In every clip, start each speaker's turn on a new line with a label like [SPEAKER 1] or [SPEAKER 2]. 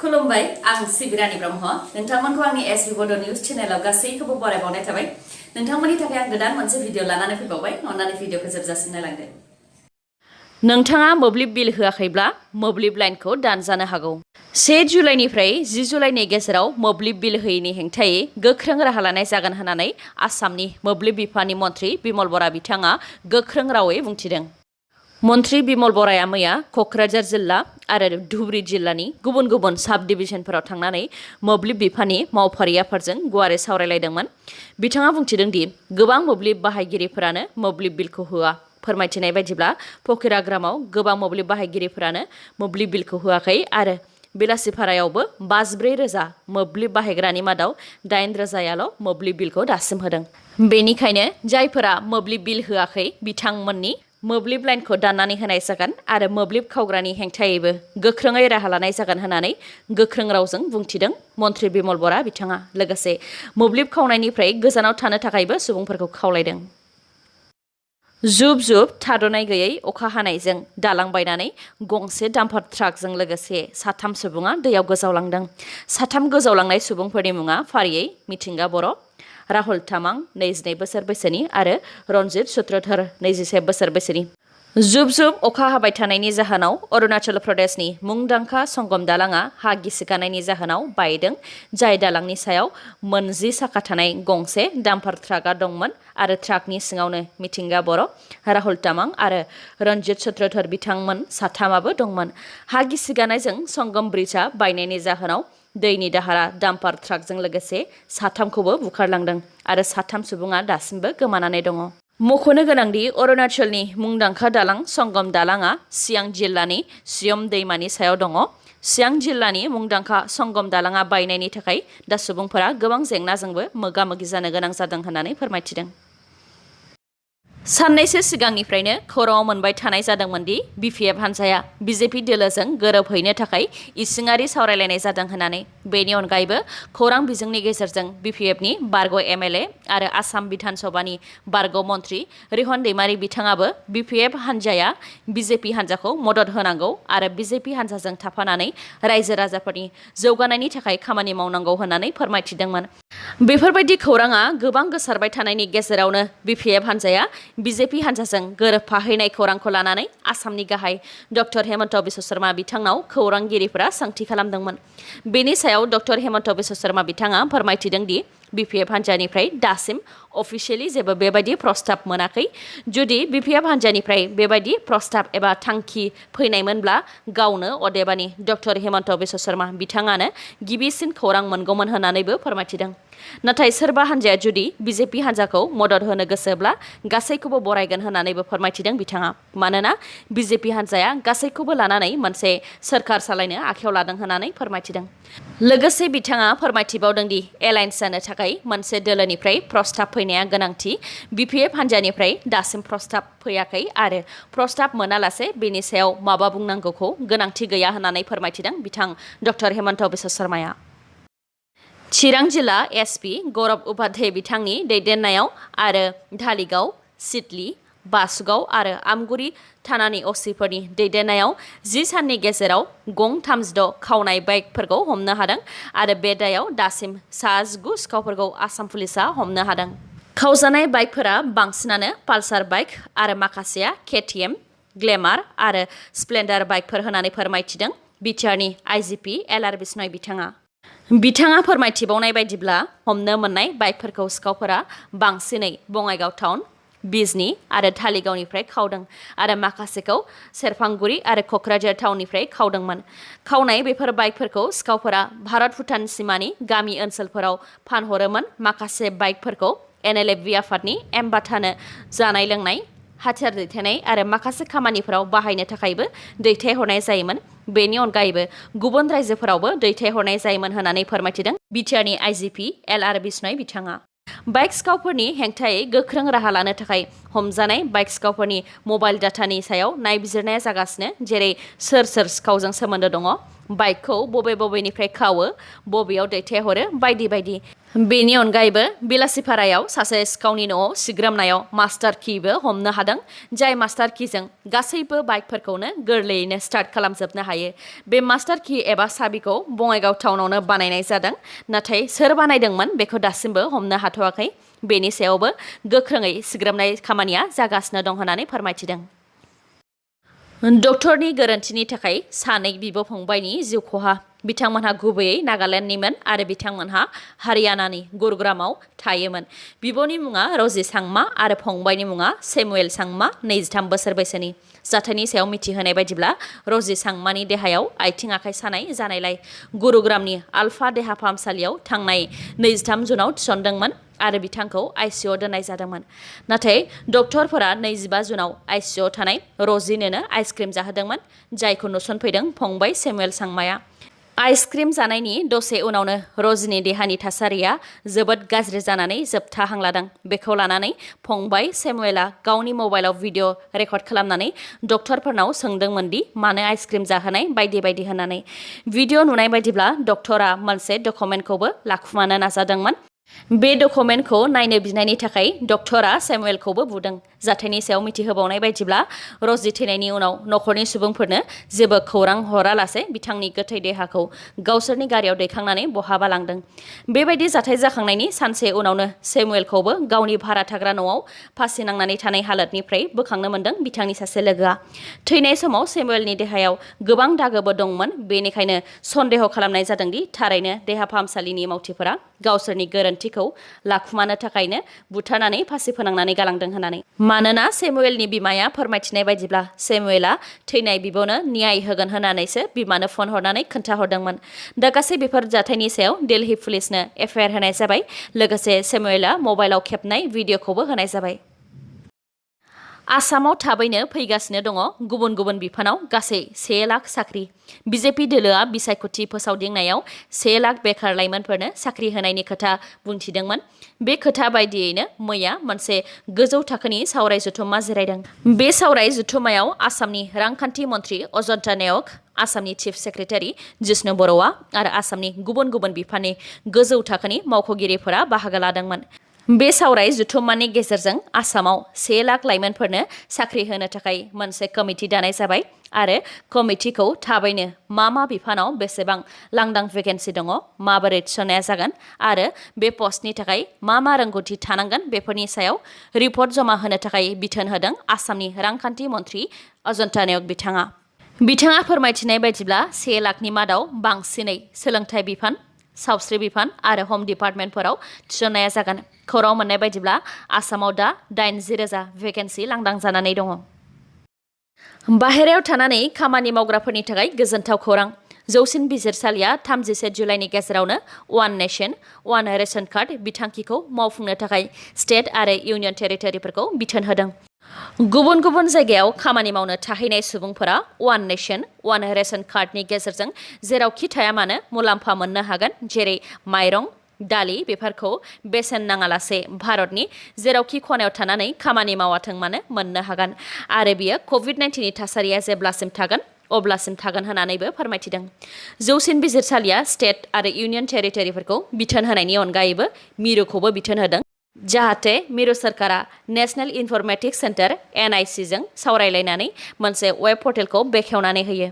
[SPEAKER 1] खुलुमबाय आं सिबिरानि ब्रह्म नोंथांमोनखौ आंनि sbbodonews चेनेलाव गासैखौबो बरायबावनाय थाबाय नोंथांमोननि थाखाय आं गोदान मोनसे भिडिअ लानानै फैबावबाय अन्नानै भिडिअखौ जोबजासिम नायलांदो नोंथाङा मोब्लिब बिल होआखैब्ला मोब्लिब लाइनखौ दानजानो हागौ 1 जुलाइनिफ्राय 10 जुलाइनि गेजेराव मोब्लिब बिल होयैनि हेंथायै गोख्रों राहा लानाय जागोन होननानै आसामनि मोब्लिब बिफाननि मन्थ्रि बिमल बरा बिथाङा गोख्रों रावै बुंथिदों मन्थ्रि बिमल बराया मैया क'क्राझार जिल्ला आरो धुबुरी जिल्लानि गुबुन गुबुन साब डिभिजनफोराव थांनानै मोब्लिब बिफाननि मावफारियाफोरजों गुवारै सावरायलायदोंमोन बिथाङा बुंथिदों दि गोबां मोब्लिब बाहायगिरिफोरानो मोब्लिब बिलखौ होआ फोरमायथिनाय बायदिब्ला फकिराग्रामाव गोबां मोब्लिब बाहायगिरिफोरानो मोब्लिब बिलखौ होआखै आरो बेलासिफारायावबो 54,000 मोब्लिब बाहायग्रानि मादाव 8,000याल' मोब्लिब बिलखौ दासिम होदों बेनिखायनो जायफोरा मोब्लिब बिल होआखै बिथांमोननि मोब्लिब लाइनखौ दाननानै होनाय जागोन आरो मोब्लिब खावग्रानि हेंथायैबो गोख्रोङै राहा लानाय जागोन होननानै गोख्रों रावजों बुंथिदों मन्थ्रि बिमल बरा बिथाङा लोगोसे मोब्लिब खावनायनिफ्राय गोजानाव थानो थाखायबो सुबुंफोरखौ खावलायदों जुब जुब थाद'नाय गैयै अखा हानायजों दालां बायनानै गंसे डाम्पार ट्राकजों लोगोसे 3 सुबुङा दैयाव गोजावलांदों 3 गोजावलांनाय सुबुंफोरनि मुङा फारियै मिथिंगा बर' राहुल तामां 22 बोसोर बैसोनि आरो रन्जित सूत्रधर 21 बोसोर बैसोनि जुब जुब अखा हाबाय थानायनि जाहोनाव अरुणाचल प्रदेशनि मुंदांखा संगम दालाङा हा गिसिखानायनि जाहोनाव बायदों जाय दालांनि सायाव 10 साखा थानाय गंसे डाम्पार ट्राकआ दंमोन आरो ट्राकनि सिङावनो मिथिंगा बर' राहुल तामां आरो रन्जित सूत्रधर बिथांमोन 3आबो दंमोन हा गिसिखानायजों संगम ब्रिजआ बायनायनि जाहोनाव दैनि दाहारा डाम्पार ट्राकजों लोगोसे 3खौबो बुखारलांदों आरो 3 सुबुङा दासिमबो गोमानानै दङ मख'नो गोनांदि अरुणाचलनि मुंदांखा दालां संगम दालाङा सियां जिल्लानि सियम दैमानि सायाव दङ सियां जिल्लानि मुंदांखा संगम दालाङा बायनायनि थाखाय दा सुबुंफोरा गोबां जेंनाजोंबो मोगा-मोगि जानो गोनां जादों होननानै फोरमायथिदों साननैसो सिगांनिफ्रायनो खौराङाव मोनबाय थानाय जादोंमोन दि BPF हान्जाया बिजेपि दोलोजों गोरोबहैनो थाखाय इसिङारि सावरायलायनाय जादों होननानै बेनि अनगायैबो खौरां बिजोंनि गेजेरजों BPFनि बारग' MLA आरो आसाम बिधान सभानि बारग' मन्थ्रि रिहन दैमारी बिथाङाबो BPF हान्जाया बिजेपि हान्जाखौ मदद होनांगौ आरो बिजेपि हान्जाजों थाफानानै रायजो राजाफोरनि जौगानायनि थाखाय खामानि मावनांगौ होननानै फोरमायथिदोंमोन बेफोरबायदि खौराङा गोबां गोसारबाय थानायनि गेजेरावनो BPF हान्जाया बिजेपि हान्जाजों गोरोबफाहैनाय खौरांखौ लानानै आसामनि गाहाय डक्टर हेमन्त बिश्व शर्मा बिथांनाव खौरांगिरिफोरा सोंथि खालामदोंमोन बेनि सायाव डक्टर हेमन्त बिश्व शर्मा बिथाङा फोरमायथिदों दि BPF हान्जानिफ्राय दासिम अफिसियेलि जेबो बेबायदि प्रस्ताब मोनाखै जुदि BPF हान्जानिफ्राय बेबायदि प्रस्ताब एबा थांखि फैनायमोनब्ला गावनो अदेबानि डक्टर हेमन्त बिश्व शर्मा बिथाङानो गिबिसिन खौरां मोनगौमोन होननानैबो फोरमायथिदों नाथाय सोरबा हान्जाया जुदि बिजेपि हान्जाखौ मदद होनो गोसोब्ला गासैखौबो बरायगोन होननानैबो फोरमायथिदों बिथाङा मानोना बिजेपि हान्जाया गासैखौबो लानानै मोनसे सोरखार सालायनो आखायाव लादों होननानै फोरमायथिदों लोगोसे बिथाङा फोरमायथिबावदों दि एलायन्स जानो थाखाय मोनसे दोलोनिफ्राय प्रस्ताब फैनाया गोनांथि BPF हान्जानिफ्राय दासिम प्रस्ताब फैयाखै आरो प्रस्ताब मोनालासे बेनि सायाव माबा बुंनांगौखौ गोनांथि गैया होननानै फोरमायथिदों बिथां डक्टर हेमन्त बिश्व शर्माया चिरां जिल्ला SP गौरब उपाध्याय बिथांनि दैदेननायाव आरो धालिगाव सिडली बासुगाव आरो आमगुरि थानानि असिफोरनि दैदेननायाव 10 साननि गेजेराव गं 36 खावनाय बाइकफोरखौ हमनो हादों आरो बे दायाव दासिम 19 सिखावफोरखौ आसाम पुलिसआ हमनो हादों खावजानाय बाइकफोरा बांसिनानो पालसार बाइक आरो माखासेया KTM ग्लेमार आरो स्प्लेन्डार बाइकफोर होननानै फोरमायथिदों बिटिआरनि IGP LR बिश्नय बिथाङा फोरमायथिबावनाय बायदिब्ला हमनो मोननाय बाइकफोरखौ सिखावफोरा बांसिनै बङाइगाव टाउन बिजनी आरो धालिगावनिफ्राय खावदों आरो माखासेखौ सेरफांगुरि आरो क'क्राझार टाउननिफ्राय खावदोंमोन खावनाय बेफोर बाइकफोरखौ सिखावफोरा भारत भुटान सिमानि गामि ओनसोलफोराव फानहरोमोन माखासे बाइकफोरखौ NLFB आफादनि एमबाथानो जानाय लोंनाय हाथियार दैथायनाय आरो माखासे खामानिफोराव बाहायनो थाखायबो दैथायहरनाय जायोमोन बेनि अनगायैबो गुबुन रायजोफोरावबो दैथायहरनाय जायोमोन होननानै फोरमायथिदों बिटिआरनि IGP LR बिश्नय बिथाङा बाइक सिखावफोरनि हेंथायै गोख्रों राहा लानो थाखाय हमजानाय बाइक सिखावफोरनि मबाइल डाटानि सायाव नायबिजिरनाया जागासिनो जेरै सोर सिखावजों सोमोन्दो दङ बाइकखौ बबेनिफ्राय खावो, बबेयाव दैथायहरो बायदि बायदि। बेनि अनगायैबो बिलासिपारायाव सासे सिखावनि न'आव सिग्रोमनायाव मास्टार कीबो हमनो हादों, जाय मास्टार कीजों गासैबो बाइकफोरखौनो गोरलैयैनो स्टार्ट खालामजोबनो हायो। बे मास्टार की एबा साबिखौ बङाइगाव टाउनावनो बानायनाय जादों, नाथाय सोर बानायदोंमोन बेखौ दासिमबो हमनो हाथ'वाखै। बेनि सायावबो गोख्रोङै सिग्रोमनाय खामानिया जागासिनो दं होननानै फोरमायथिदों। डक्टरनि गोरोन्थिनि थाखाय सानै बिब'-फंबायनि जिउ खहा। बिथांमोनहा गुबैयै नागालेन्डनिमोन आरो बिथांमोनहा हारियानानि गुरुग्रामाव थायोमोन। बिब'नि मुङा र'जी सांमा आरो फंबायनि मुङा सेमुएल सांमा, 23 बोसोर बैसोनि। जाथायनि सायाव मिथिहोनाय बायदिब्ला र'जी सांमानि देहायाव आथिं-आखाइ सानाय जानायलाय गुरुग्रामनि आलफा देहा फाहामसालियाव थांनाय 23 जुनाव थिसनदोंमोन आरो बिथांखौ आइसिइउआव दोननाय जादोंमोन। नाथाय डक्टरफोरा 25 जुनाव आइसिइउआव थानाय र'जीनोनो आइसक्रिम जाहोदोंमोन, जायखौ नुसनफैदों फंबाय सेमुएल सांमाया। आइसक्रिम जानायनि दसे उनावनो र'जीनि देहानि थासारिया जोबोद गाज्रि जानानै जोबथाहां लादों। बेखौ लानानै फंबाय सेमुएलआ गावनि मबाइलाव भिडिअ रेकर्ड खालामनानै डक्टरफोरनाव सोंदोंमोन दि मानो आइसक्रिम जाहोनाय बायदि बायदि होननानै। भिडिअ नुनाय बायदिब्ला डक्टरा मोनसे डकुमेन्टखौबो लाखुमानो नाजादोंमोन। बे डकुमेन्टखौ नायनो बिनायनि थाखाय डक्टरा सेमुएलखौबो बुदों। जाथायनि सायाव मिथिहोबावनाय बायदिब्ला र'जी थैनायनि उनाव नखरनि सुबुंफोरनो जेबो खौरां हरालासे बिथांनि गोथै देहाखौ गावसोरनि गारियाव दैखांनानै बहाबा लांदों। बेबायदि जाथाय जाखांनायनि सानसे उनावनो सेमुएलखौबो गावनि भारा थाग्रा न'आव फासि नांनानै थानाय हालोदनिफ्राय बोखांनो मोनदों बिथांनि सासे लोगोआ। थैनाय समाव सेमुएलनि देहायाव गोबां दागोबो दंमोन, बेनिखायनो सन्देह खालामनाय जादोंदि थारैनो देहा फाहामसालिनि मावथिफोरा गावसोरनि गोरोन्थिखौ लाखुमानो थाखायनो बुथारनानै फासि फोनांनानै गालांदों होननानै। मानोना सेमुएलनि बिमाया फोरमायथिनाय बायदिब्ला सेमुएलआ थैनाय बिब'नो न्याय होगोन होननानैसो बिमानो फन हरनानै खोन्थाहरदोंमोन। दा गासै बेफोर जाथायनि सायाव दिल्ली पुलिसनो एफआइआर होनाय जाबाय। लोगोसे सेमुएलआ मबाइलाव खेबनाय भिडिअखौबो होनाय जाबाय। आसामाव थाबैनो फैगासिनो दङ गुबुन गुबुन बिफानाव गासै 1 लाख साख्रि। बिजेपि दोलोआ बिसायख'थि फोसावदिंनायाव 1 लाख बेखार लाइमोनफोरनो साख्रि होनायनि खोथा बुंथिदोंमोन। बे खोथा बायदियैनो मैया मोनसे गोजौ थाखोनि सावराय जथुम्मा जिरायदों। बे सावराय जथुम्मायाव आसामनि रांखान्थि मन्त्रि अजन्ता नेउग, आसामनि चिफ सेक्रेटारि जिष्णु बर'आ आरो आसामनि गुबुन गुबुन बिफाननि गोजौ थाखोनि मावख'गिरिफोरा बाहागो लादोंमोन। बे सावराय जथुम्मानि गेजेरजों आसामाव 1 लाख लाइमोनफोरनो साख्रि होनो थाखाय मोनसे कमिटि दानाय जाबाय आरो कमिटिखौ थाबैनो मा बिफानाव बेसेबां लांदां भेकेन्सि दङ, माबोरै थिसननाया जागोन आरो बे पस्टनि थाखाय मा रोंगौथि थानांगोन बेफोरनि सायाव रिपर्ट जमा होनो थाखाय बिथोन होदों आसामनि रांखान्थि मन्त्रि अजन्ता नेउग बिथाङा। बिथाङा फोरमायथिनाय बायदिब्ला 1 लाखनि मादाव बांसिनै सोलोंथाइ बिफान, सावस्रि बिफान आरो हम डिपार्टमेन्टफोराव थिसननाया जागोन। खौरां मोननाय बायदिब्ला आसामाव दा 80,000 भेकेन्सि लांदां जानानै दङ। बाहेरायाव थानानै खामानि मावग्राफोरनि थाखाय गोजोनथाव खौरां। जौसिन बिजिरसालिया 31 जुलाइनि गेजेरावनो one nation one ration card बिथांखिखौ मावफुंनो थाखाय स्टेट आरो इउनियन टेरिटरिफोरखौ बिथोन होदों। गुबुन गुबुन जायगायाव खामानि मावनो थाहैनाय सुबुंफोरा वान नेशन वान रेशन कार्डनि गेजेरजों जेरावखि थाया मानो मुलाम्फा मोननो हागोन, जेरै माइरं, दालि बेफोरखौ बेसेन नाङालासे भारतनि जेरावखि खनायाव थानानै खामानि मावाथों मानो मोननो हागोन आरो बियो कभिड-19नि थासारिया जेब्लासिम थागोन अब्लासिम थागोन होननानैबो फोरमायथिदों। जौसिन बिजिरसालिया स्टेट आरो इउनियन टेरिटरिफोरखौ बिथोन होनायनि अनगायैबो मिरुखौबो बिथोन होदों, जाहाथे मिरु सोरखारा नेशनेल इनफरमेटिक्स सेन्टार (NIC) जों सावरायलायनानै मोनसे वेब पर्टेलखौ बेखेवनानै होयो।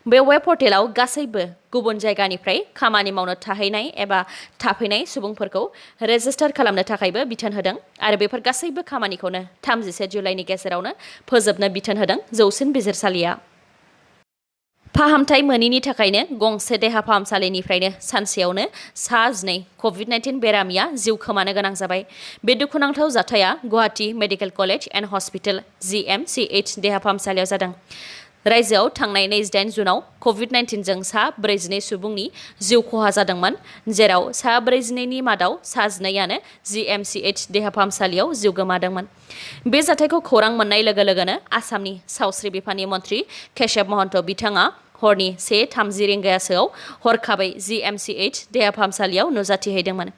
[SPEAKER 1] बे वेब पर्टेलाव गासैबो गुबुन जायगानिफ्राय खामानि मावनो थाहैनाय एबा थाफैनाय सुबुंफोरखौ रेजिस्टार खालामनो थाखायबो बिथोन होदों आरो बेफोर गासैबो खामानिखौनो 31 जुलाइनि गेजेरावनो फोजोबनो बिथोन होदों जौसिन बिजिरसालिया। फाहामथाय मोनैनि थाखायनो गंसे देहा फाहामसालिनिफ्रायनो सानसेयावनो 12 कभिड-19 बेरामिया जिउ खोमानो गोनां जाबाय। बे दुखुनांथाव जाथाया Guwahati medical college and hospital (GMCH) देहा फाहामसालियाव जादों। रायजोआव थांनाय 28 जुनाव कभिड-19 जों 42 सुबुंनि जिउ खहा जादोंमोन, जेराव 42नि मादाव 12आनो GMCH देहा फाहामसालियाव जिउ गोमादोंमोन। बे जाथायखौ खौरां मोननाय लोगो लोगोनो आसामनि सावस्रि बिफाननि मन्त्रि केशव महन्त बिथाङा हरनि 1:30 रिंगासोआव हरखाबै GMCH देहा फाहामसालियाव नुजाथिहैदोंमोन।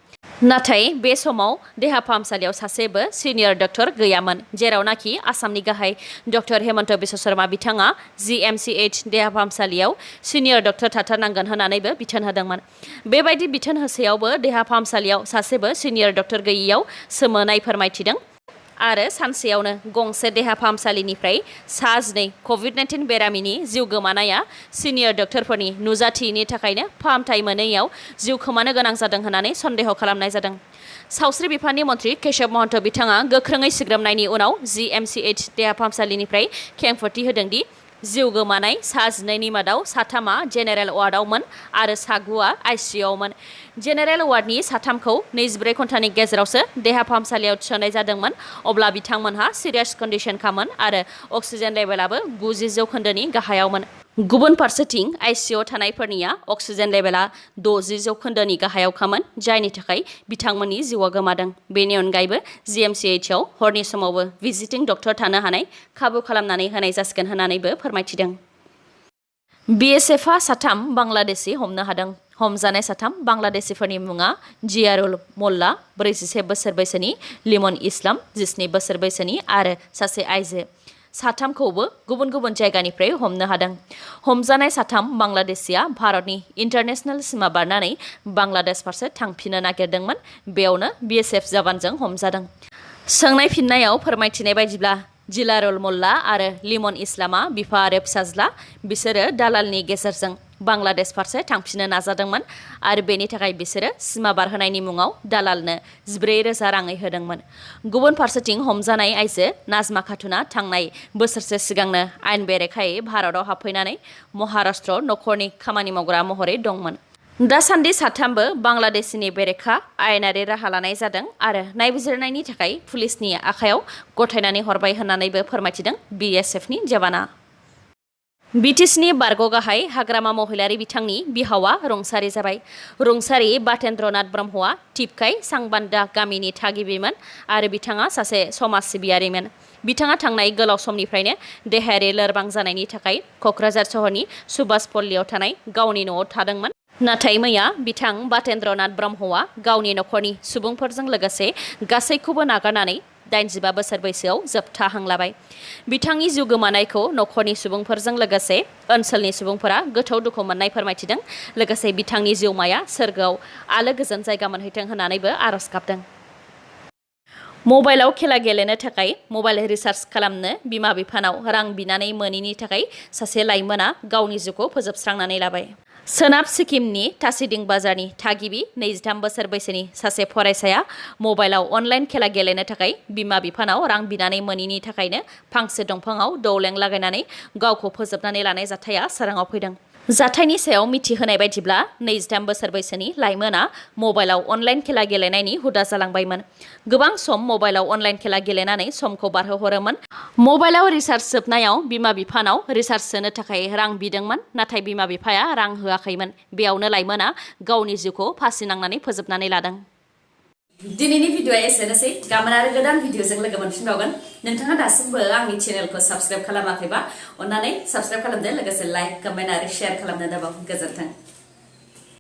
[SPEAKER 1] नाथाय बे समाव देहा फाहामसालियाव सासेबो सिनियर डक्टर गैयामोन जेरावनाखि आसामनि गाहाय डक्टर हेमन्त बिश्व शर्मा बिथाङा GMCH देहा फाहामसालियाव सिनियर डक्टर थाथारनांगोन होननानैबो बिथोन होदोंमोन। बेबायदि बिथोन होसेयावबो देहा फाहामसालियाव सासेबो सिनियर डक्टर गैयैयाव सोमोनाय फोरमायथिदों आरो सानसेयावनो गंसे देहा फाहामसालिनिफ्राय 12 COVID-19 बेरामिनि जिउ गोमानाया सिनियर डक्टरफोरनि नुजाथियैनि थाखायनो फाहामथाय मोनैयाव जिउ खोमानो गोनां जादों होननानै सन्देह खालामनाय जादों। सावस्रि बिफाननि मन्थ्रि केशव महन्त बिथाङा गोख्रोङै सिग्रोमनायनि उनाव GMCH देहा फाहामसालिनिफ्राय खेंफोरथि होदों दि जिउ गोमानाय 12नि मादाव 3 जेनेरेल वार्डआवमोन आरो 9 ICUआवमोन। जेनेरेल वार्डनि 3खौ 24 घन्टानि गेजेरावसो देहा फाहामसालियाव थिसननाय जादोंमोन। अब्ला बिथांमोनहा सिरियास कन्डिशनखामोन आरो अक्सिजेन लेभेलाबो 90% गाहायावमोन। गुबुन फारसेथिं ICUआव थानायफोरनिया अक्सिजेन लेभेला 60% गाहायावखामोन जायनि थाखाय बिथांमोननि जिउआ गोमादों। बेनि अनगायैबो GMCHआव हरनि समावबो भिजिटिं डक्टर थानो हानाय खाबु खालामनानै होनाय जासिगोन होननानैबो फोरमायथिदों। BSFआ 3 बांलादेशी हमनो हादों। हमजानाय 3 बांलादेशीफोरनि मुङा जियारुल मोल्ला 41 बोसोर बैसोनि, लिमन इस्लाम 17 बोसोर बैसोनि आरो सासे आइजो। 3खौबो गुबुन गुबुन जायगानिफ्राय हमनो हादों। हमजानाय 3 बांलादेशीया भारतनि इन्टारनेशनेल सिमा बारनानै बांलादेश फारसे थांफिननो नागिरदोंमोन। बेयावनो BSF जवानजों हमजादों। सोंनाय फिननायाव फोरमायथिनाय बायदिब्ला जिलारुल मोल्ला आरो लिमन इस्लामा बिफा आरो फिसाज्ला। बिसोरो दालालनि गेजेरजों बांलादेश फारसे थांफिननो नाजादोंमोन आरो बेनि थाखाय बिसोरो सिमा बारहोनायनि मुङाव दालालनो 14,000 राङै होदोंमोन। गुबुन फारसेथिं हमजानाय आइजो नाजमा खातुना थांनाय बोसोरसे सिगांनो आयेन बेरेखायै भारताव हाबफैनानै महाराष्ट्र नखरनि खामानि मावग्रा महरै दंमोन। दासान्दि 3बो बांलादेशनि बेरेखा आयेनारि राहा लानाय जादों आरो नायबिजिरनायनि थाखाय पुलिसनि आखायाव गथायनानै हरबाय होननानैबो फोरमायथिदों BSFनि जवाना। BTCनि बारग' गाहाय हाग्रामा महिलारि बिथांनि बिहावा रुंसारि जाबाय। रुंसारि बातेन्द्रनाथ ब्रह्मआ टिपकाय सांबान्दा गामिनि थागिबिमोन आरो बिथाङा सासे समाज सिबियारिमोन। बिथाङा थांनाय गोलाव समनिफ्रायनो देहायारि लोरबां जानायनि थाखाय क'क्राझार सहरनि सुभाषपल्लीयाव थानाय गावनि न'आव थादोंमोन। नाथाय मैया बिथां बातेन्द्रनाथ ब्रह्मआ गावनि नखरनि सुबुंफोरजों लोगोसे गासैखौबो नागारनानै 85 बोसोर बैसोआव जोबथा हां लाबाय। बिथांनि जिउ गोमानायखौ नखरनि सुबुंफोरजों लोगोसे ओनसोलनि सुबुंफोरा गोथौ दुखु मोननाय फोरमायथिदों। लोगोसे बिथांनि जिउमाया सोरगोआव आलो गोजोन जायगा मोनहैथों होननानैबो आरज गाबदों। मबाइलाव खेला गेलेनो थाखाय मबाइल रिचार्ज खालामनो बिमा बिफानाव रां बिनानै मोनैनि थाखाय सासे लाइमोना गावनि जिउखौ फोजोबस्रांनानै लाबाय। सोनाब सिक्किमनि तासिदिं बाजारनि थागिबि 23 बोसोर बैसोनि सासे फरायसाया मबाइलाव अनलाइन खेला गेलेनो थाखाय बिमा बिफानाव रां बिनानै मोनैनि थाखायनो फांसे दंफाङाव दौलें लागायनानै गावखौ फोजोबनानै लानाय जाथाया सोराङाव फैदों। जाथायनि सायाव मिथिहोनाय बायदिब्ला 23 बोसोर बैसोनि लाइमोना मबाइलाव अनलाइन खेला गेलेनायनि हुदा जालांबायमोन। गोबां सम मबाइलाव अनलाइन खेला गेलेनानै समखौ बारहोहरोमोन। मबाइलाव रिचार्ज जोबनायाव बिमा बिफानाव रिचार्ज सोनो थाखाय रां बिदोंमोन, नाथाय बिमा बिफाया रां होआखैमोन। बेयावनो लाइमोना गावनि जिउखौ फासि नांनानै फोजोबनानै लादों। दिनैनि भिडिअ'आ एसेनोसै। गाबोन आरो गोदान भिडिअ'जों लोगो मोनफिनबावगोन। नोंथाङा दासिमबो आंनि चेनेलखौ साबस्क्राइब खालामाखैबा अन्नानै साबस्क्राइब खालामदो, लोगोसे लाइक, कमेन्ट आरो शेयार खालामनो दाबाव। गोजोन्थों।